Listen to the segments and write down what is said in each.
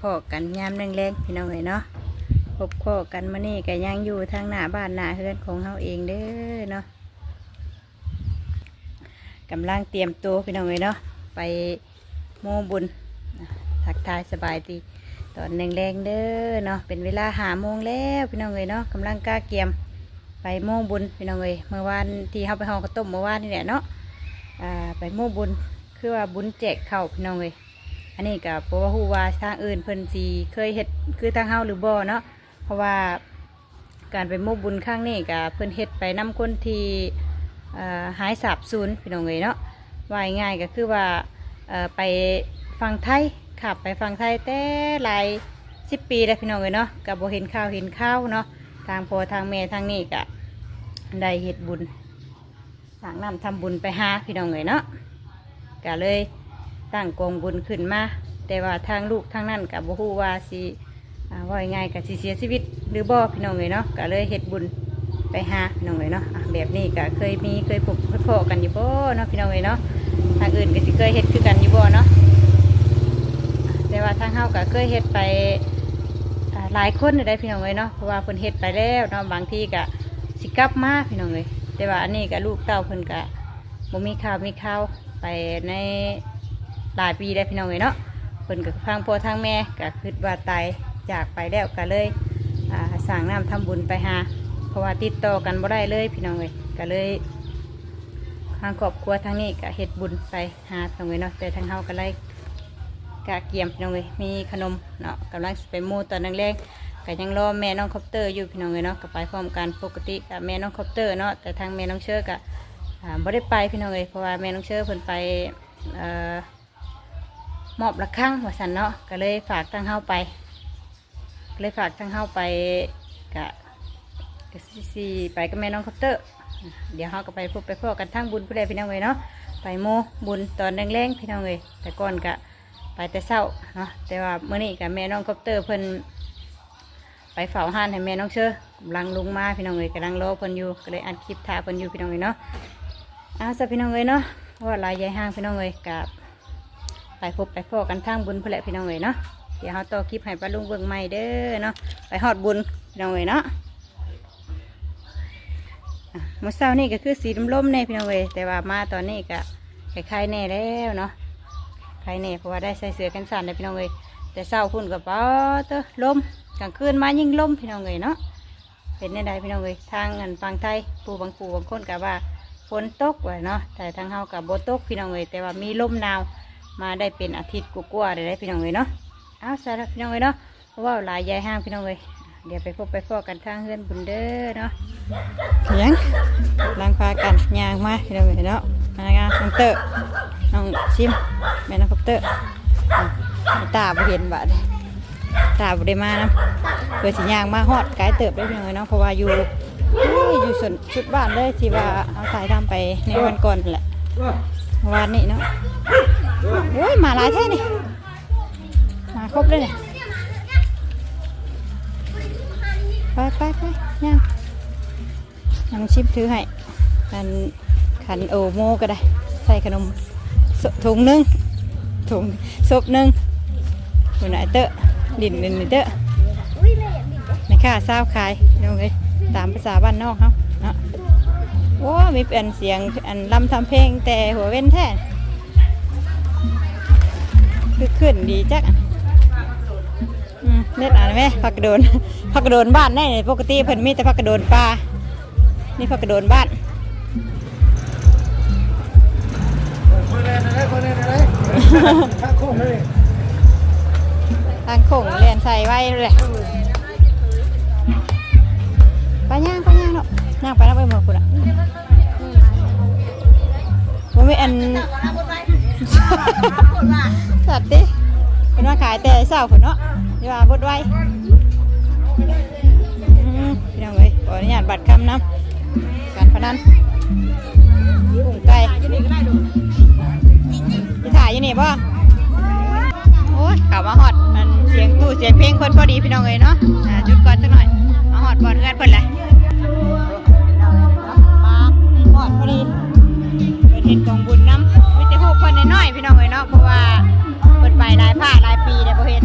ພໍ້ກັນຍາມແລງໆ ພີ່ນ້ອງເອີຍເນາະ, ພົບພໍ້ກັນມື້ນີ້ກໍຍັງຢູ່ທາງໜ້າບ້ານໜ້າເຮືອນຂອງເຮົາເອງເດີເນາະ. ກຳລັງຕຽມໂຕ ພີ່ນ້ອງເອີຍເນາະ ໄປໂມບຸນ. ທັກທາຍສະບາຍດີຕອນແລງໆເດີເນາະ, ເປັນເວລາຫ້າໂມງແລ້ວ ພີ່ນ້ອງເອີຍເນາະ, ກຳລັງກະກຽມໄປໂມບຸນ ພີ່ນ້ອງເອີຍ. ເມື່ອວານທີ່ເຮົາໄປຫໍ່ເຂົ້າຕົ້ມເມື່ອວານນີ້ແຫຼະເນາະ, ອ່າ ໄປໂມບຸນ ຄືວ່າບຸນແຈກເຂົ້າ ພີ່ນ້ອງເອີຍ. ອັນນີ້ກໍບໍ່ຮູ້ວ່າທາງອື່ນເພິ່ນຊິເຄີຍເຮັດຄືທາງເຮົາຫຼືບໍ່ເນາະ, ເພາະວ່າການໄປໂມບຸນຄັ້ງນີ້ກໍເພິ່ນເຮັດໄປນຳຄົນທີ່ ເອີ ຫາຍສາບສູນ ພີ່ນ້ອງເອີຍເນາະ. ເວົ້າງ່າຍໆກໍຄືວ່າ ເອີ ໄປຝັ່ງໄທ, ຂ້າມໄປຝັ່ງໄທແຕ່ຫຼາຍສິບປີແລ້ວ ພີ່ນ້ອງເອີຍເນາະ, ກໍບໍ່ເຫັນຂ່າວເຫັນຄາວເນາະ. ທາງພໍ່ທາງແມ່ທາງນີ້ກໍໄດ້ເຮັດບຸນ ສ້າງນ້ຳທຳບຸນໄປຫາ ພີ່ນ້ອງເອີຍເນາະ, ກະເລີຍຕັ້ງກອງບຸນຂຶ້ນມາ. ແຕ່ວ່າທາງລູກທາງນັ້ນກະບໍ່ຮູ້ວ່າຊິ ອ່າ ເວົ້າງ່າຍໆກະຊິເສຍຊີວິດຫຼືບໍ່ ພີ່ນ້ອງເອີຍເນາະ, ກະເລີຍເຮັດບຸນໄປຫາ ພີ່ນ້ອງເອີຍເນາະ. ອ່າ ແບບນີ້ກະເຄີຍມີ ເຄີຍພົບເຄີຍພໍ້ກັນຢູ່ບໍ່ເນາະ ພີ່ນ້ອງເອີຍເນາະ, ທາງອື່ນກະຊິເຄີຍເຮັດຄືກັນຢູ່ບໍ່ເນາະ. ແຕ່ວ່າທາງເຮົາກະເຄີຍເຮັດໄປ ອ່າ ຫຼາຍຄົນແລ້ວເດ້ ພີ່ນ້ອງເອີຍເນາະ, ເພາະວ່າເພິ່ນເຮັດໄປແລ້ວເນາະ, ບາງທີກະ ຊິກັບມາ ພີ່ນ້ອງເອີຍ. ແຕ່ວ່າອັນນີ້ກະລູກເຕົ້າເພິ່ນກະບໍ່ມີຂ່າວມີຄາວໄປໃນຫຼາຍປີແລ້ວ ພີ່ນ້ອງເອີຍເນາະ, ເພິ່ນກະທາງພໍ່ທາງແມ່ກະຄິດວ່າຕາຍຈາກໄປແລ້ວ ກະເລີຍ ອ່າ ສ້າງນ້ຳທຳບຸນໄປຫາ, ເພາະວ່າຕິດຕໍ່ກັນບໍ່ໄດ້ເລີຍ ພີ່ນ້ອງເອີຍ. ກະເລີຍທາງຄອບຄົວທາງນີ້ກະເຮັດບຸນໄປຫາ ພີ່ນ້ອງເອີຍເນາະ, ແຕ່ທາງເຮົາກະໄດ້ກະກຽມ ພີ່ນ້ອງເອີຍ, ມີຂະໜົມເນາະ, ກຳລັງຊິໄປໂມຕອນແລງໆ. ກະຍັງລໍແມ່ນ້ອງຄອບເຕີຢູ່ ພີ່ນ້ອງເອີຍເນາະ, ກະໄປພ້ອມກັນ. ປົກກະຕິກະແມ່ນ້ອງຄອບເຕີເນາະ, ແຕ່ທາງແມ່ນ້ອງເຊີກະ ອ່າ ບໍ່ໄດ້ໄປ ພີ່ນ້ອງເອີຍ, ເພາະວ່າແມ່ນ້ອງເຊີເພິ່ນໄປ ເອີ ມອບລະຄັງວ່າຊັ້ນເນາະ, ກະເລີຍຝາກທາງເຮົາໄປ ກະເລີຍຝາກທາງເຮົາໄປ ກະ ກະຊິ ຊິໄປກັບແມ່ນ້ອງຄອບເຕີ. ດຽວເຮົາກະໄປພົບໄປພໍ້ກັນທາງບຸນພຸ້ນແຫຼະ ພີ່ນ້ອງເອີຍເນາະ, ໄປໂມບຸນຕອນແລງໆ ພີ່ນ້ອງເອີຍ. ແຕ່ກ່ອນກະ ໄປແຕ່ເຊົ້າເນາະ, ແຕ່ວ່າມື້ນີ້ກະແມ່ນ້ອງຄອບເຕີເພິ່ນໄປເຝົ້າຮ້ານໃຫ້ແມ່ນ້ອງເຊີ, ກຳລັງລົງມາ ພີ່ນ້ອງເອີຍ, ກຳລັງລໍເພິ່ນຢູ່, ກະເລີຍອັດຄລິບຖ້າເພິ່ນຢູ່ ພີ່ນ້ອງເອີຍເນາະ. ເອົາຊະ ພີ່ນ້ອງເອີຍເນາະ, ເວົ້າຫຼາຍຢາຍຫ່າງ ພີ່ນ້ອງເອີຍ, ກະໄປພົບໄປພໍ້ກັນທາງບຸນພຸ້ນແຫຼະ ພີ່ນ້ອງເອີຍເນາະ. ດຽວເຮົາຕໍ່ຄລິບໃຫ້ປ້າລຸງເບິ່ງໃໝ່ເດີເນາະ, ໄປຮອດບຸນ ພີ່ນ້ອງເອີຍເນາະ. ອ່ະ ມື້ເຊົ້ານີ້ກະຄືຊິລົມໆແດ່ ພີ່ນ້ອງເອີຍ, ແຕ່ວ່າມາຕອນນີ້ກະໄຄໆແດ່ແລ້ວເນາະ, ໄຄແດ່ ເພາະວ່າໄດ້ໃສ່ເສື້ອແຂນສັ້ນແລ້ວ ພີ່ນ້ອງເອີຍ. ແຕ່ເຊົ້າພຸ້ນກະ ປາດໂທ້ ລົມ, ກາງຄືນມາຍິ່ງລົມ ພີ່ນ້ອງເອີຍເນາະ. ເປັນແນວໃດ ພີ່ນ້ອງເອີຍ, ທາງອັນຝັ່ງໄທ ຜູ້ບາງຜູ້ບາງຄົນກະວ່າຝົນຕົກວ່າເນາະ, ແຕ່ທາງເຮົາກະບໍ່ຕົກ ພີ່ນ້ອງເອີຍ, ແຕ່ວ່າມີລົມໜາວມາໄດ້ເປັນອາທິດກວ່າໆແລ້ວ ພີ່ນ້ອງເອີຍເນາະ. ເອົາຊະ ພີ່ນ້ອງເອີຍເນາະ, ເວົ້າຫຼາຍຢາຍຫ່າງ ພີ່ນ້ອງເອີຍ. ດຽວໄປພົບໄປພໍ້ກັນທາງເຮືອນບຸນເດີເນາະ. ຫຍັງ ກຳລັງພາກັນຍ່າງມາ ພີ່ນ້ອງເອີຍເນາະ, ມາງານນ້ອງເຕີ ນ້ອງຊິມ ແມ່ນ້ອງຄອບເຕີ. ອ່ະ ຕາບໍ່ເຫັນບາດນີ້ ຕາບໍ່ໄດ້ມານຳ, ເພື່ອຊິຍ່າງມາຮອດໄກເຕີບເດ້ ພີ່ນ້ອງເອີຍເນາະ, ເພາະວ່າຢູ່ ຢູ່ສຸດບ້ານເລີຍ ທີ່ວ່າເຮົາຖ່າຍທຳໄປໃນວັນກ່ອນຫັ້ນແຫຼະ ວານນີ້ເນາະ. ໂອ້ຍ ມາຫຼາຍແທ້ນີ້. ມາຄົບເລີຍນີ້. ໄປ ໄປ ໄປ ຍ່າງ ນ້ອງຊິມຖືໃຫ້. ອັນ ຄັນໂອໂມກໍໄດ້ ໃສ່ຂະໜົມ ໂຊ ຖົງໜຶ່ງ ຖົງ ສົບໜຶ່ງ. ພຸ້ນນະ ເຕີ ຫຼິ້ນ ຫຼິ້ນເຕີ. ແມ່ຄ້າຊາວຂາຍ ພີ່ນ້ອງເອີຍ, ຕາມພາສາບ້ານນອກເຮົາເນາະ. ໂອ້ ມີອັນສຽງ ອັນລຳທຳເພງແຕ່ຫົວເວັນແທ້. ຄຶກຄື້ນດີຈັກ. ອືມ ເນັດອັນແມ່ ຜັກກະໂດນ ຜັກກະໂດນບ້ານໄດ້ນີ້. ປົກກະຕິເພິ່ນມີແຕ່ຜັກກະໂດນປ່າ, ນີ້ຜັກກະໂດນບ້ານ. ເບິ່ງແລ່ນໄດ້ ເບິ່ງແລ່ນໄດ້ ທາງໂຄ້ງເລີຍ ທາງໂຄ້ງແລ່ນໃສ່ໄວເລີຍ. ໄປຍ່າງ ໄປຍ່າງເນາະ, ຍ່າງໄປນຳໄອ້ເມືອພຸ້ນນະ. ບໍ່ມີອັນ ສັດຕິ ເພິ່ນມາຂາຍແຕ່ເຊົ້າພຸ້ນເນາະ, ຢ່າວ່າບົດໄວ. ອືມ ພີ່ນ້ອງເອີຍ ຂໍອະນຸຍາດບັດຄຳນຳ ການພະນັນ ກຸ້ງໄກ່. ຊິຖ່າຍຢູ່ນີ້ບໍ່? ໂອ້ຍ ເຂົ້າມາຮອດ ອັນ ສຽງຕູ້ສຽງເພງເພິ່ນພໍດີ ພີ່ນ້ອງເອີຍເນາະ. ອ່າ ຢຸດກ່ອນຈັກໜ້ອຍ ມາຮອດບ່ອນເຮືອນເພິ່ນແຫຼະ. ມາຮອດພໍດີ ເພິ່ນເຮັດກອງບຸນນຳ, ມີແຕ່ຮູບເພິ່ນນ້ອຍໆ ພີ່ນ້ອງເອີຍເນາະ, ເພາະວ່າເພິ່ນໄປຫຼາຍພາກຫຼາຍປີແລ້ວບໍ່ເຫັນ.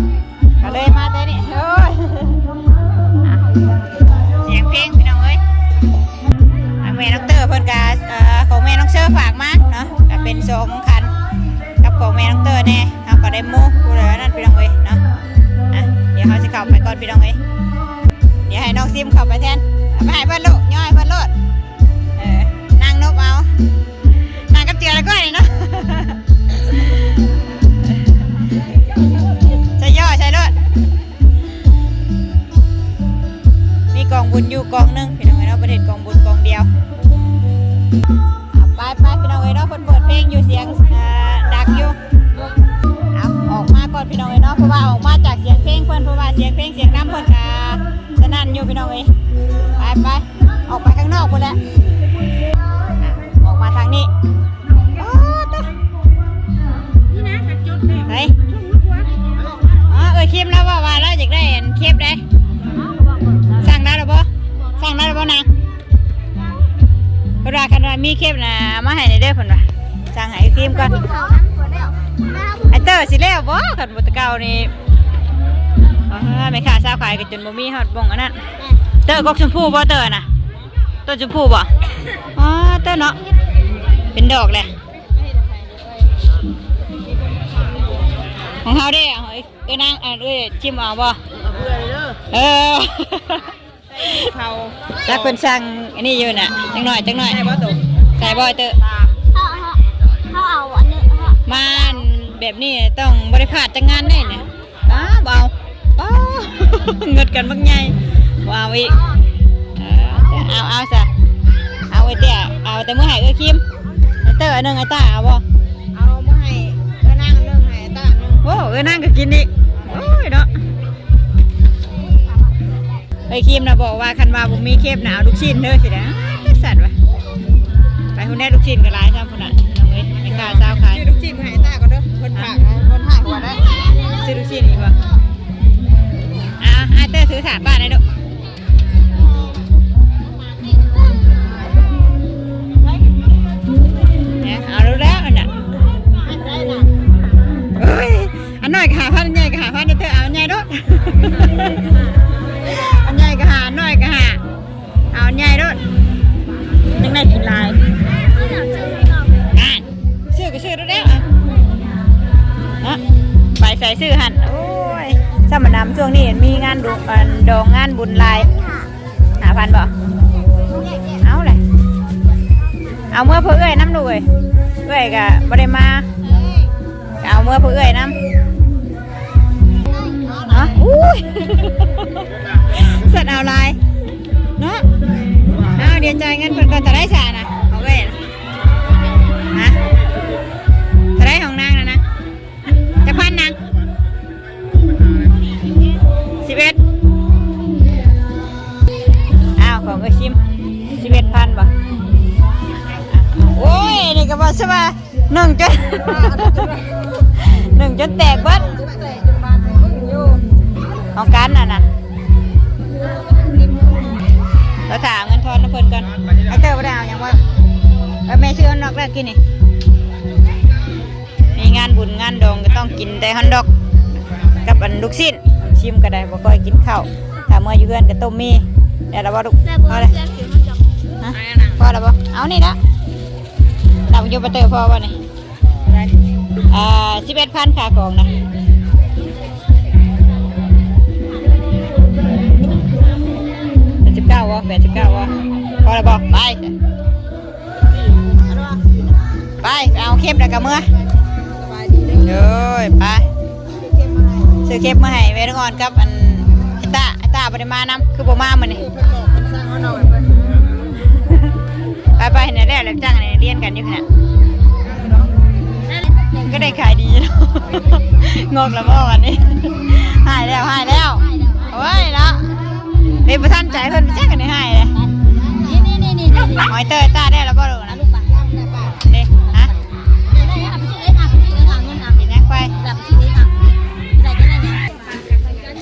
ສອງຄັນ ກັບຂອງແມ່ນ້ອງເຕີແດ່. ເຮົາກໍໄດ້ໝູ່ຜູ້ໃດນັ້ນ ພີ່ນ້ອງເອີຍເນາະ. ອ່ະ ດຽວເຮົາຊິເຂົ້າໄປກ່ອນ ພີ່ນ້ອງເອີຍ. ດຽວໃຫ້ນ້ອງຊິມເຂົ້າໄປແທນ. ເອົາໄປໃຫ້ເພິ່ນລູກ ຍໍໃຫ້ເພິ່ນໂລດ. ເອີ ນັ່ງນົບເອົາ ນັ່ງກັບເຈືອລະກ້ອຍນີ້ເນາະ. ໃສ່ຍໍໃສ່ໂລດ. ມີກອງບຸນຢູ່ກອງໜຶ່ງ ພີ່ນ້ອງເອີຍເນາະ, ເພິ່ນເຮັດກອງບຸນກອງດຽວ. ເອົາ ໄປໆ ພີ່ນ້ອງເອີຍເນາະ, ເພິ່ນເປີດເພງຢູ່ ສຽງ ເອີ ດັງຢູ່. ເອົາ ອອກມາກ່ອນ ພີ່ນ້ອງເອີຍເນາະ, ເພາະວ່າອອກມາຈາກສຽງເພງເພິ່ນ ເພາະວ່າສຽງເພງສຽງນຳເພິ່ນກະສະໜັ່ນຢູ່ ພີ່ນ້ອງເອີຍ. ໄປໆ ອອກໄປຂ້າງນອກພຸ້ນແຫຼະ. ອ່ະ ອອກມາທາງນີ້. ໂອ້ ໂຕ ນີ້ນະ ຄັນຈົດແລ້ວ ໄປ ອໍ ເອື້ອຍຄິມລາວເວົ້າວ່າລາວຢາກໄດ້ອັນເຄບໃດ໋. ສັ່ງໄດ້ແລ້ວບໍ່? ສັ່ງໄດ້ແລ້ວບໍ່ນາງ? ເພິ່ນວ່າຄັນວ່າມີເຄບນະ ເອົາມາໃຫ້ແດ່ເດີ ເພິ່ນວ່າ. ສັ່ງໃຫ້ເອື້ອຍຄິມກ່ອນ. ໄອ້ເຕີຊິແລ້ວບໍ່? ຄັນບໍ່ແຕ່ເກົ່ານີ້ ອໍ ແມ່ຄ້າຊາວຂາຍກໍຈົນບໍ່ມີຮອດບ່ອນອັນນັ້ນ. ເຕີ ກົກຊົມພູບໍ່ເຕີນະ? ຕົ້ນຊົມພູບໍ່? ອໍ ເຕີເນາະ ເປັນດອກແຫຼະ. ຂອງເຮົາເດ້ ເອີ ເອີນາງ ອັນ ເອີຍ ຈິມເອົາບໍ່? ເອົາເພື່ອເດີ. ເອີ ເຂົາ ຈັກເພິ່ນສັ່ງອັນນີ້ຢູ່ນະ. ຈັກໜ້ອຍ ຈັກໜ້ອຍ ໃສ່ບໍ່ໂຕ? ໃສ່ບໍ່ເຕີ? ເຮົາ ເຮົາ ເຮົາເອົາອັນນີ້ ເຮົາ ມາອັນແບບນີ້ຕ້ອງບໍ່ໄດ້ພາດຈັກງານເດ້ນີ້. ອ້າ ບໍ່ເອົາ. ປ້າ ເງິດກັນບັກໃຫຍ່ ບໍ່ເອົາອີກ. ເອີ ເອົາ ເອົາຊະ ເອົາໄອ້ເຕ້ຍ ເອົາແຕ່ມື້ໃຫ້ເອື້ອຍຄິມ. ໄອ້ເຕີອັນໜຶ່ງ ໄອ້ຕ້າເອົາບໍ່? ເອົາມື້ໃຫ້ເອື້ອຍນາງອັນໜຶ່ງ ໃຫ້ໄອ້ຕ້າອັນໜຶ່ງ. ໂອ້ ເອື້ອຍນາງກໍກິນອີກ. ໂອ້ຍເນາະ. ເອື້ອຍຄິມນະບອກວ່າ ຄັນວ່າບໍ່ມີເຄບນະ ເອົາລູກຊີ້ນເດີຊິໄດ້. ຈັ່ງຊັ້ນວະ ໄປພຸ້ນແດ່ ລູກຊີ້ນກໍຫຼາຍຊ້ຳພຸ້ນນະ ພີ່ນ້ອງເອີຍ. ແມ່ຄ້າຊາວຂາຍ ຊື້ລູກຊີ້ນມາໃຫ້ຕາກ່ອນເດີ ເພິ່ນຝາກ ເພິ່ນໃຫ້ຫົວໄດ້. ຊື້ລູກຊີ້ນອີກບໍ່? ອ່າ ອ້າຍເຕີຖືຖາປ້າໄດ້ລູກ. ເອົາແລ້ວ ອັນນັ້ນ ໂອ້ຍ ອັນນ້ອຍກໍຫ້າພັນ ອັນໃຫຍ່ກໍຫ້າພັນເດີ. ເອົາອັນໃຫຍ່ໂລດ ອັນໃຫຍ່ກໍຫ້າ ອັນນ້ອຍກໍຫ້າ ເອົາອັນໃຫຍ່ໂລດ ຈັ່ງໄດ້ກິນຫຼາຍ. ນັ້ນ ຊື້ກໍຊື້ໂລດແລ້ວ ອ່ະ ເນາະ ໄປໃສຊື້ຫັ້ນ. ໂອ້ຍ ສຳມະນຳ ຊ່ວງນີ້ມີງານດຸ ອັນ ດອງງານບຸນຫຼາຍ. ຫ້າພັນບໍ່? ເອົາແຫຼະ ເອົາເມືອເພື່ອເອື້ອຍນຳລູກເອີຍ ເອື້ອຍກໍບໍ່ໄດ້ມາ ກໍເອົາເມືອເພື່ອເອື້ອຍນຳ. ເນາະ ອຸ້ຍ ສັດເອົາຫຼາຍເນາະ. ເອົາ ດຽວຈ່າຍເງິນເພິ່ນກ່ອນ. ເທົ່າໃດຊະນະ ຂອງເອື້ອຍນະ? ຮະ ເທົ່າໃດຂອງນາງນະນະ? ຈັກພັນນະ? ສິບເອັດ. ອ້າວ ຂອງເອື້ອຍຊິມ ສິບເອັດພັນບໍ່? ໂອ້ຍ ນີ້ກໍບໍ່ສະບາຍ ໜຶ່ງຈົນ ໜຶ່ງຈົນແຕກເບິດ ຂອງກັນຫັ້ນນະ. ລາວຖ້າເອົາເງິນທອນນຳເພິ່ນກ່ອນ. ໄອ້ເຕີບໍ່ໄດ້ເອົາຫຍັງບໍ່? ເອີ ແມ່ຊື້ອັນນອກແລ້ວກິນນີ້. ມີງານບຸນງານດອງກໍຕ້ອງກິນແຕ່ຮອດດອກກັບອັນລູກຊີ້ນ. ຊິມກໍໄດ້ ບໍ່ຄ່ອຍກິນເຂົ້າ. ຖ້າເມືອຢູ່ເຮືອນກໍຕົ້ມໝີ່. ແລ້ວລະບໍ່ລູກ? ແມ່ບໍ່ ພໍແລ້ວ ເຊື່ອຖືມັນຈະ ຮະ ພໍແລ້ວບໍ່? ເອົານີ້ລະ ນັບຢູ່ປະເຕີ ພໍບໍ່ນີ້? ອ່າ ສິບເອັດພັນຄ່າຂອງນະ. ແປດສິບເກົ້າບໍ່? ແປດສິບເກົ້າບໍ່? ພໍແລ້ວບໍ່? ໄປ ໄປ ໄປເອົາເຄັບແລ້ວກໍເມືອ. ໂດຍ ໄປ ຊື້ເຄັບມາໃຫ້ແມ່ນ້ອງອ່ອນກັບອັນ ໄອ້ຕ້າ. ໄອ້ຕ້າບໍ່ໄດ້ມານຳ ຄືບໍ່ມາມື້ນີ້? ໄປໆ ນີ້ແຫຼະ ແລ້ວຈັ່ງນີ້ລຽນກັນຢູ່ຫັ້ນນະ ກໍໄດ້ຂາຍດີເນາະ. ງອກລະບໍ່ບັດນີ້? ຫາຍແລ້ວ ຫາຍແລ້ວ. ໂອ້ຍເນາະ ເດ້ ບໍ່ທັນໃຈເພິ່ນ ຈັກອັນນີ້ຫາຍເດ້. ນີ້ໆໆໆ ຫອຍເຕີຕາໄດ້ລະບໍ່ລູກນະ? ນີ້ ຮະ ກິນຫຍັງໄປ?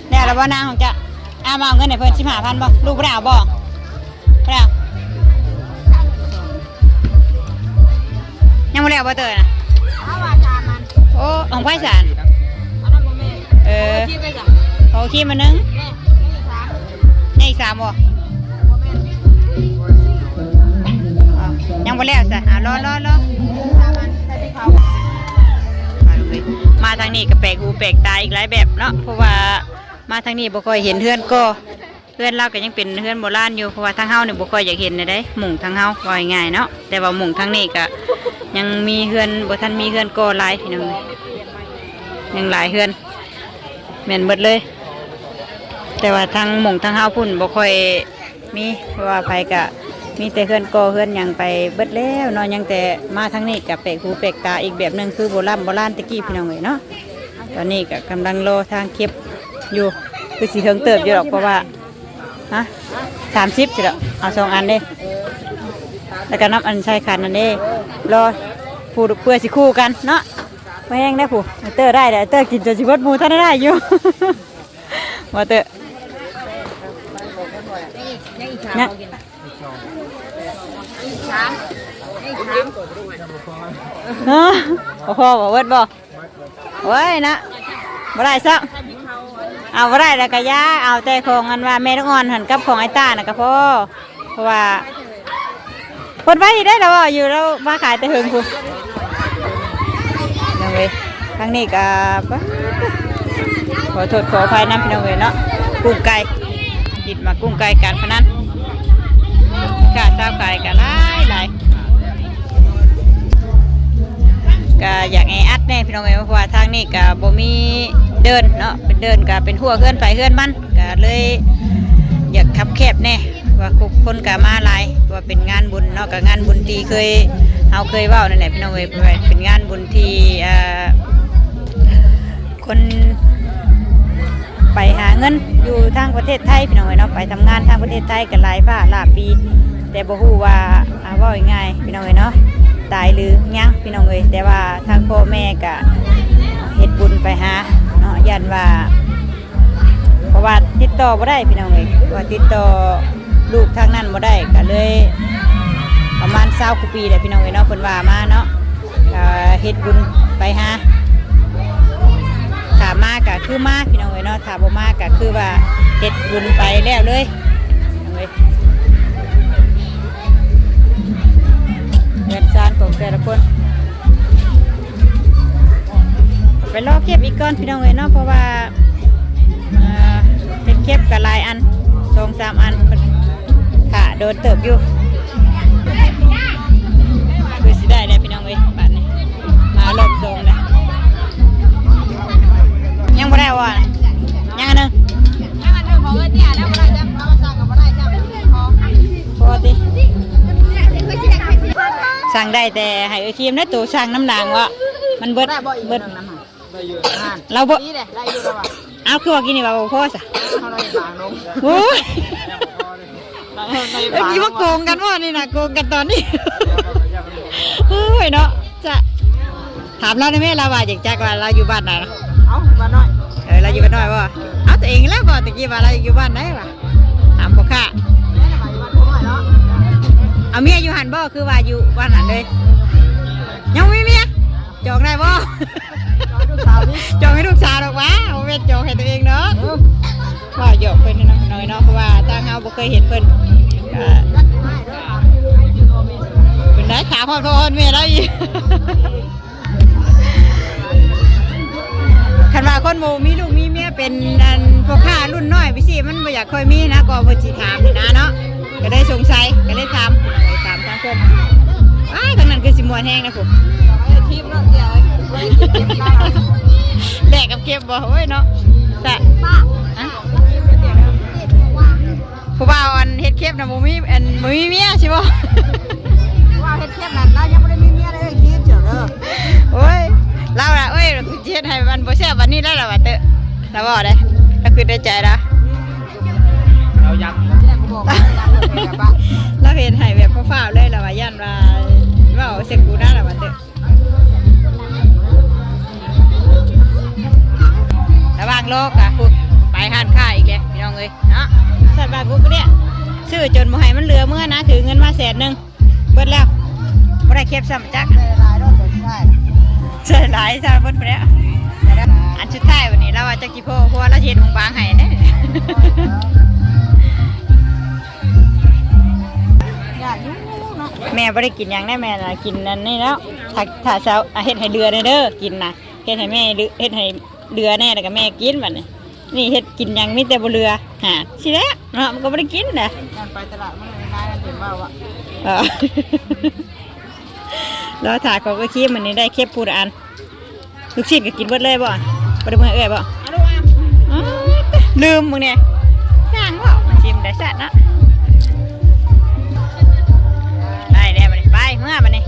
ແລ້ວລະບໍ່ນາງຂອງເຈົ້າ? ອ້າ ມາເອົາເງິນໃຫ້ເພິ່ນສິບຫ້າພັນບໍ່? ລູກບໍ່ໄດ້ເອົາບໍ່? ບໍ່ໄດ້ເອົາ. ຍັງບໍ່ແລ້ວບໍ່ເຕີນະ? ເອົາວ່າສາມອັນ. ໂອ້ ຂອງໃຜສາ? ອັນນັ້ນບໍ່ແມ່ນ. ເອີ ຂອງຄິມໄປສາ ຂອງຄິມອັນໜຶ່ງ. ແມ່ນ ຍັງອີກສາມ. ຍັງອີກສາມບໍ່? ບໍ່ແມ່ນ. ອ້າວ ຍັງບໍ່ແລ້ວສາ. ອ່າ ລໍໆໆ ສາມອັນ ໃສ່ໄປຂ ມາທາງນີ້ກໍແປກຫູແປກຕາອີກຫຼາຍແບບເນາະ ເພາະວ່າມາທາງນີ້ບໍ່ຄ່ອຍເຫັນເຮືອນກໍ ເຮືອນລາວກໍຍັງເປັນເຮືອນໂບລານຢູ່ ເພາະວ່າທາງເຮົານີ້ບໍ່ຄ່ອຍຢາກເຫັນໃດໆ ມຸງທາງເຮົາ ເວົ້າງ່າຍໆເນາະ. ແຕ່ວ່າມຸງທາງນີ້ກໍຍັງມີເຮືອນ ບໍ່ທັນມີເຮືອນກໍ່ຫຼາຍພີ່ນ້ອງ ຍັງຫຼາຍເຮືອນ ແມ່ນເບິດເລີຍ. ແຕ່ວ່າທາງມຸງທາງເຮົາພຸ້ນບໍ່ຄ່ອຍມີ ເພາະວ່າໃຜກໍມີແຕ່ເຮືອນກໍ່ເຮືອນຫຍັງໄປເບິດແລ້ວເນາະ. ຍັງແຕ່ມາທາງນີ້ກໍແປກຫູແປກຕາອີກແບບໜຶ່ງ ຄືໂບລານໂບລານແຕ່ກີ້ພີ່ນ້ອງເອີຍເນາະ. ຕອນນີ້ກໍກຳລັງລໍທາງເກັບຢູ່ ຄືຊິເຖິງເຕີບຢູ່ດອກ ເພາະວ່າ ຮະ ສາມສິບຊິດອກ ເອົາສອງອັນເດ້ ແລ້ວກໍນຳອັນໃສ່ຂັນນັ້ນເດ້ ລໍຜູ້ເພື່ອຊິຄູ່ກັນເນາະ. ບໍ່ແຮງໄດ໋ຜູ້ ເຕີໄດ້ແລ້ວ ເຕີກິນຈົນຊິເບິດ ໝູ່ທັນໄດ້ຢູ່ ບໍ່ເຕີ ຍັງ ຮະ ບໍ່ພໍບໍ່ເບິດບໍ່? ໂອ້ຍນະ ບໍ່ໄດ້ຊ້ຳ ເອົາບໍ່ໄດ້ແລ້ວກະຢ່າ ເອົາແຕ່ຂອງອັນວ່າແມ່ລູກອ່ອນຫັ້ນກັບຂອງອ້າຍຕ້ານະກະພໍ ເພາະວ່າເພິ່ນໄວ້ໄດ້ລະເວົ້າຢູ່ ລາວມາຂາຍແຕ່ເຫິງພຸ້ນ ນ້ອງເອີຍ. ທາງນີ້ກະ ຂໍໂທດຂໍອະໄພນຳພີ່ນ້ອງເອີຍເນາະ ກຸ້ງໄກ່ ດິດມາກຸ້ງໄກ່ການພະນັນ ຄ້າຊາວຂາຍກະຫຼາຍໆ. ກະຢາກແອອັດແດ່ພີ່ນ້ອງເອີຍ ເພາະວ່າທາງນີ້ກະບໍ່ມີເດີ່ນເນາະ ເປັນເດີ່ນກະເປັນຮົ້ວເຮືອນໃຜເຮືອນມັນ ກະເລີຍຢາກຄັບແຄບແດ່ ວ່າຄົນກະມາຫຼາຍ ເພາະວ່າເປັນງານບຸນເນາະ ກະງານບຸນທີ່ເຄີຍ ເຮົາເຄີຍເວົ້ານັ້ນແຫຼະພີ່ນ້ອງເອີຍ ເປັນງານບຸນທີ່ ເອີ ຄົນໄປຫາເງິນຢູ່ທາງປະເທດໄທພີ່ນ້ອງເອີຍເນາະ ໄປທຳງານທາງປະເທດໄທກໍຫຼາຍຟ້າຫຼາຍປີ ແຕ່ບໍ່ຮູ້ວ່າ ອາ ເວົ້າງ່າຍໆພີ່ນ້ອງເອີຍເນາະ ຕາຍຫຼືຍັງພີ່ນ້ອງເອີຍ. ແຕ່ວ່າທາງພໍ່ແມ່ກໍເຮັດບຸນໄປຫາເນາະ ຢ້ານວ່າ ເພາະວ່າຕິດຕໍ່ບໍ່ໄດ້ພີ່ນ້ອງເອີຍ ວ່າຕິດຕໍ່ລູກທາງນັ້ນບໍ່ໄດ້ ກໍເລີຍປະມານຊາວກວ່າປີແລ້ວພີ່ນ້ອງເອີຍເນາະ ເພິ່ນວ່າມາເນາະ ກໍເຮັດບຸນໄປຫາ ຖ້າມາກໍຄືມາພີ່ນ້ອງເອີຍເນາະ ຖ້າບໍ່ມາກໍຄືວ່າເຮັດບຸນໄປແລ້ວເລີຍ ເອີຍ ເຮືອນຊານຂອງແຕ່ລະຄົນ ໄປລໍເກັບອີກກ່ອນພີ່ນ້ອງເອີຍເນາະ ເພາະວ່າ ເອີ ເຮັດເຂັບກໍຫຼາຍອັນ ສອງສາມອັນ ຖ້າໂດນເຕີບຢູ່ ຄືຊິໄດ້ແລ້ວພີ່ນ້ອງເອີຍ ບາດນີ້ມາຮອບສອງແລ້ວ ຍັງບໍ່ໄດ້ບໍ່ ຍັງອັນໜຶ່ງ ຍັງອັນໜຶ່ງ ຂອງເອື້ອຍເຕ້ຍແລ້ວບໍ່ໄດ້ ບໍ່ໄດ້ ບໍ່ໄດ້ ພໍຕິ ສັ່ງໄດ້ແຕ່ໃຫ້ເອື້ອຍຄຣີມນະ ໂຕສັ່ງນຳນາງເວາະ ມັນເບິດ ບໍ່ໄດ້ບໍ່ ເບິດ ອີກອັນໜຶ່ງນຳ ໄດ້ຢູ່ນະ ລາວບໍ່ ນີ້ແຫຼະ ໄດ້ຢູ່ລາວວ່າ ອ້າວ ຄືວ່າກີ້ນີ້ວ່າບໍ່ພໍຊະ ເຮົາໄດ້ບາງລົງ ໂອ້ຍ ໄດ້ ໄດ້ ເອີ ບາງ ທີ່ວ່າໂກງກັນບໍ່ນີ້ນະ ໂກງກັນຕອນນີ້ ໂອ້ຍເນາະ ຈະ ຖາມລາວໄດ້ແມ່ ລາວວ່າຢາກຈັກວ່າລາວຢູ່ບ້ານໃດນະ ເອົ້າ ບ້ານນ້ອຍ ເອີ ລາວຢູ່ບ້ານນ້ອຍບໍ່ ເອົ້າ ຕົວເອງແລ້ວບໍ່ ຕະກີ້ວ່າລາວຢູ່ບ້ານໃດວະ ຖາມພໍ່ຄ້າ ເອົາເມຍຢູ່ຫັ້ນບໍ່ ຄືວ່າຢູ່ບ້ານຫັ້ນເລີຍ ຍັງບໍ່ມີເມຍ ຈອງໄດ້ບໍ່? ຈອງໃຫ້ລູກສາວນີ້ ຈອງໃຫ້ລູກສາວດອກຫວາ ບໍ່ແມ່ນຈອງໃຫ້ຕົວເອງດອກ ເອີ ເວົ້າຫຍອກເພິ່ນເນາະ ນ້ອຍເນາະ ເພາະວ່າທາງເຮົາບໍ່ເຄີຍເຫັນເພິ່ນ ກະ ເປັນໄດ໋ ຖາມຮອດພໍ່ຮອດແມ່ລາວອີກ ຄັນວ່າຄົນບໍ່ມີລູກມີເມຍ ເປັນອັນພໍ່ຄ້າລຸ້ນນ້ອຍໄປຊີ້ ມັນບໍ່ຢາກຄ່ອຍມີນະ ກໍເພິ່ນຊິຖາມນະເນາະ ກໍເລີຍສົງໄສ ກໍເລີຍຖາມ ຖາມທາງເພິ່ນ ອ້າຍ ທາງນັ້ນຄືຊິມ່ວນແຮງນະພຸ້ນ ແລກກັບເກັບບໍ່ ໂອ້ຍເນາະ ສະ ອະ ຜູ້ບ່າວອັນເຮັດເຂັບນະ ບໍ່ມີ ອັນ ບໍ່ມີເມຍຊິບໍ່ ຜູ້ບ່າວເຮັດເຂັບນັ້ນ ລາວຍັງບໍ່ໄດ້ມີເມຍເດີ ເກັບເຈົ້າເດີ ໂອ້ຍ ລາວລະ ເອີຍ ຊິເຮັດໃຫ້ມັນບໍ່ແຊບປານນີ້ແລ້ວລະວ່າເຕີ ລາວເວົ້າໄດ໋ ລາວຄິດໃນໃຈລາວ ລາວຢ້ານ ລາວເຮັດໃຫ້ແບບຟ້າວໆເລີຍ ລາວວ່າຢ້ານວ່າເວົ້າໃສ່ກູນະ ລາວວ່າເຕີ ລະຫວ່າງລໍກະພຸ້ນ ໄປຮ້ານຄ້າອີກແລ້ວພີ່ນ້ອງເອີຍເນາະ ສັດບາດບຸກເດ້ ຊື້ຈົນບໍ່ໃຫ້ມັນເຫຼືອເມືອນະ ຖືເງິນມາແສນໜຶ່ງ ເບິດແລ້ວ ບໍ່ໄດ້ເກັບຊ້ຳຈັກ ໃສ່ຫຼາຍໂລດ ໃສ່ຫຼາຍຊະ ເບິດໄປແລ້ວ ອັນສຸດທ້າຍບັດນີ້ລາວວ່າຈັກຊິພໍ ເພາະວ່າລາວຊິເຮັດບາງໆໃຫ້ເດ້ ຍາກຢູ່ເນາະ ແມ່ ແມ່ບໍ່ໄດ້ກິນຫຍັງໄດ໋ ແມ່ນະ ກິນອັນນີ້ແລ້ວ. ຖ້າ ຖ້າເຊົ້າ ອ່ະ ເຮັດໃຫ້ເຫຼືອແດ່ເດີ ກິນນະ ເຮັດໃຫ້ແມ່ເຫຼືອ ເຮັດໃຫ້ເຫຼືອແດ່ ແລ້ວກໍແມ່ກິນບັດນີ້. ນີ້ເຮັດກິນຫຍັງມີແຕ່ບໍ່ເຫຼືອ ຫາ ຊິແລ້ວເນາະ ມັນກໍບໍ່ໄດ້ກິນນະ. ມັນໄປຕະຫຼາດ ມັນໄດ້ເຫັນວ່າ ເອີ ລໍຖ້າຂອງເອື້ອຍຄີມ ອັນນີ້ໄດ້ເຄັບຜູ້ລະອັນ. ລູກຊີ້ນກໍກິນເບິດເລີຍບໍ່? ບໍ່ໄດ້ເມືອເອື້ອຍບໍ່? ອ້າວ ລືມມື້ນີ້ ຊ່າງເວົ້າ ມັນຊິມໄດ້ແຊບເນາະ. ໄດ້ແລ້ວບັດນີ້ ໄປເມືອບັດນີ້.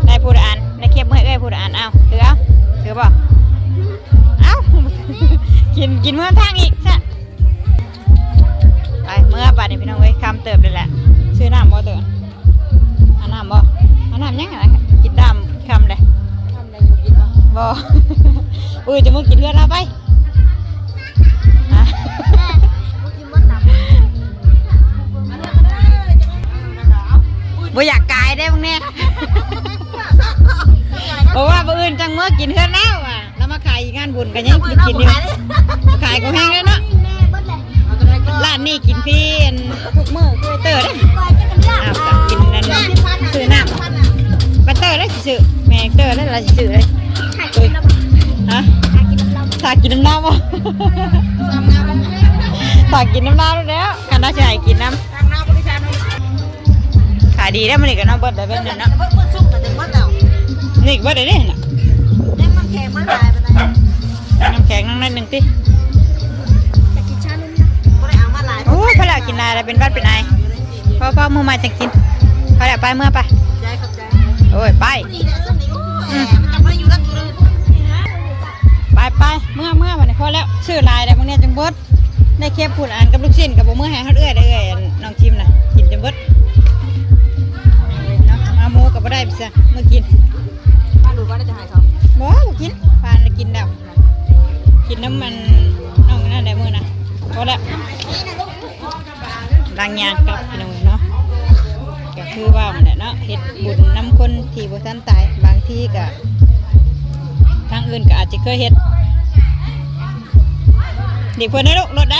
ໄດ້ຜູ້ລະອັນ ໄດ້ເຄັບເມືອເອື້ອຍຜູ້ລະອັນ. ເອົາ ຖືເອົາ ຖືບໍ່? ເອົາ ກິນ ກິນເມືອທາງອີກຊະ. ໄປເມືອບາດນີ້ພີ່ນ້ອງເອີຍ ຄ່ຳເຕີບເລີຍແຫຼະ. ຊື້ນ້ຳບໍ່ເຕີບ? ເອົານ້ຳບໍ່? ເອົານ້ຳຫຍັງ? ກິນນ້ຳຄ່ຳເດ້. ບໍ່ ມື້ອື່ນຈະມາກິນເຮືອນລາວໄປ. ບໍ່ຢາກກາຍເດ້ມຶງແນ່ ເພາະວ່າມື້ອື່ນຈັ່ງເມືອກິນເຮືອນລາວວ່າ. ລາວມາຂາຍຢູ່ງານບຸນກໍຍັງໄດ້ກິນຢູ່. ຂາຍກໍແຮງເລີຍເນາະ. ຮ້ານນີ້ກິນຟຣີອັນທຸກມື້ຄືເຕີເດ້. ອ້າວ ກິນອັນ ຊື້ນ້ຳ ບັດເຕີເດ້ຊິຊື້ ແມ່ເຕີເດ້ລະຊິຊື້ເດ້. ຮະ? ຖ້າກິນນຳລາວບໍ່? ຖ້າກິນນຳລາວແລ້ວ ຄັນລາວຊິໃຫ້ກິນນຳ. ຂາຍດີແລ້ວມື້ນີ້ກໍເນາະ ເບິດໄດ້ແບບນັ້ນເນາະ. ນີ້ກໍເບິດໄດ້ເດ້ນະ. ນ້ຳແຂງມັນຫຼາຍປານໃດ? ນ້ຳແຂງນ້ອຍໜຶ່ງຕິ. ໂອ້ຍ ພໍແລ້ວ ກິນຫຼາຍແລ້ວເປັນຫວັດເປັນໄອ. ພໍໆ ມື້ໃໝ່ຈັ່ງກິນ. ພໍແລ້ວ ໄປເມືອໄປ. ໂອ້ຍ ໄປ. ໄປໆ ເມືອໆ ບັດນີ້ ພໍແລ້ວ ຊື້ຫຼາຍແລ້ວ ບາງເທື່ອຈັ່ງເບິດ. ໄດ້ເຄັບພຸ້ນ ອັນກັບລູກຊີ້ນກໍບໍ່ເມືອໃຫ້ຮອດເອື້ອຍເດ້ ເອື້ອຍ ອັນນ້ອງຈິມນະ ກິນຈົນເບິດເນາະ. ເອົາໝູກໍບໍ່ໄດ້ໄປຊະ ມື້ກິນ ປາດູກໍໄດ້ຈະໃຫ້ເຂົາ. ບໍ່ ບໍ່ກິນ ປານະກິນແລ້ວ ກິນນຳອັນນ້ອງນັ້ນແຫຼະມື້ນະ. ພໍແລ້ວ ລາງຍ່າງກັບພີ່ນ້ອງເນາະ. ກໍຄືວ່າຫັ້ນແຫຼະເນາະ ເຮັດບຸນນຳຄົນທີ່ບໍ່ທັນຕາຍ ບາງທີກໍທາງອື່ນກໍອາດຈະເຄີຍເຮັດ. ດີເພິ່ນເດີລູກ ລົດໃດ?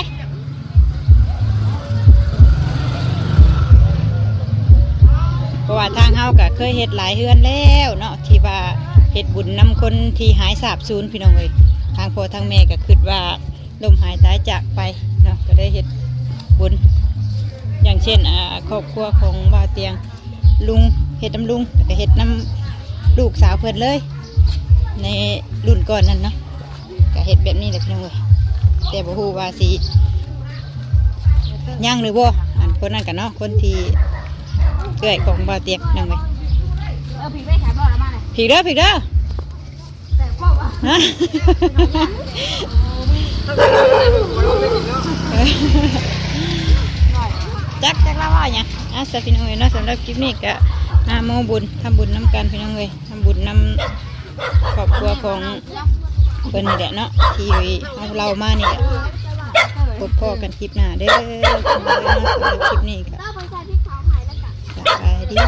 ເພາະວ່າທາງເຮົາກໍເຄີຍເຮັດຫຼາຍເຮືອນແລ້ວເນາະ ທີ່ວ່າເຮັດບຸນນຳຄົນທີ່ຫາຍສາບສູນ ພີ່ນ້ອງເອີຍ. ທາງພໍ່ທາງແມ່ກໍຄິດວ່າ ລົ້ມຫາຍຕາຍຈາກໄປເນາະ ກໍໄດ້ເຮັດບຸນ ຢ່າງເຊັ່ນ ອ່າ ຄອບຄົວຂອງບ່າວຕຽງ ລຸງ ເຮັດນຳລຸງ ແລ້ວກໍເຮັດນຳລູກສາວເພິ່ນເລີຍ ໃນລຸ້ນກ່ອນນັ້ນເນາະ. ກໍເຮັດແບບນີ້ແຫຼະພີ່ນ້ອງເອີຍ ແຕ່ບໍ່ຮູ້ວ່າຊິຍັງຫຼືບໍ່. ອັນຄົນນັ້ນກໍເນາະ ຄົນທີ່ເອື້ອຍຂອງບ່າວຕຽງພີ່ນ້ອງເອີຍ. ເອີ ພິກເດີ ພິກເດີ ພິກເດີ. ຈັກ ຈັກລາວເວົ້າຫຍັງ. ອ່ະ ສະ ພີ່ນ້ອງເອີຍເນາະ ສຳລັບຄລິບນີ້ກໍມາໂມບຸນ ທຳບຸນນຳກັນພີ່ນ້ອງເອີຍ ທຳບຸນນຳຄອບຄົວຂອງເພິ່ນນີ້ແຫຼະເນາະ ທີ່ເຮົາເລົ່າມານີ້ແຫຼະ. ພົບພໍ້ກັນຄລິບໜ້າເດີພີ່ນ້ອງເອີຍເນາະ. ສຳລັບຄລິບນີ້ກໍສະບາຍດີ.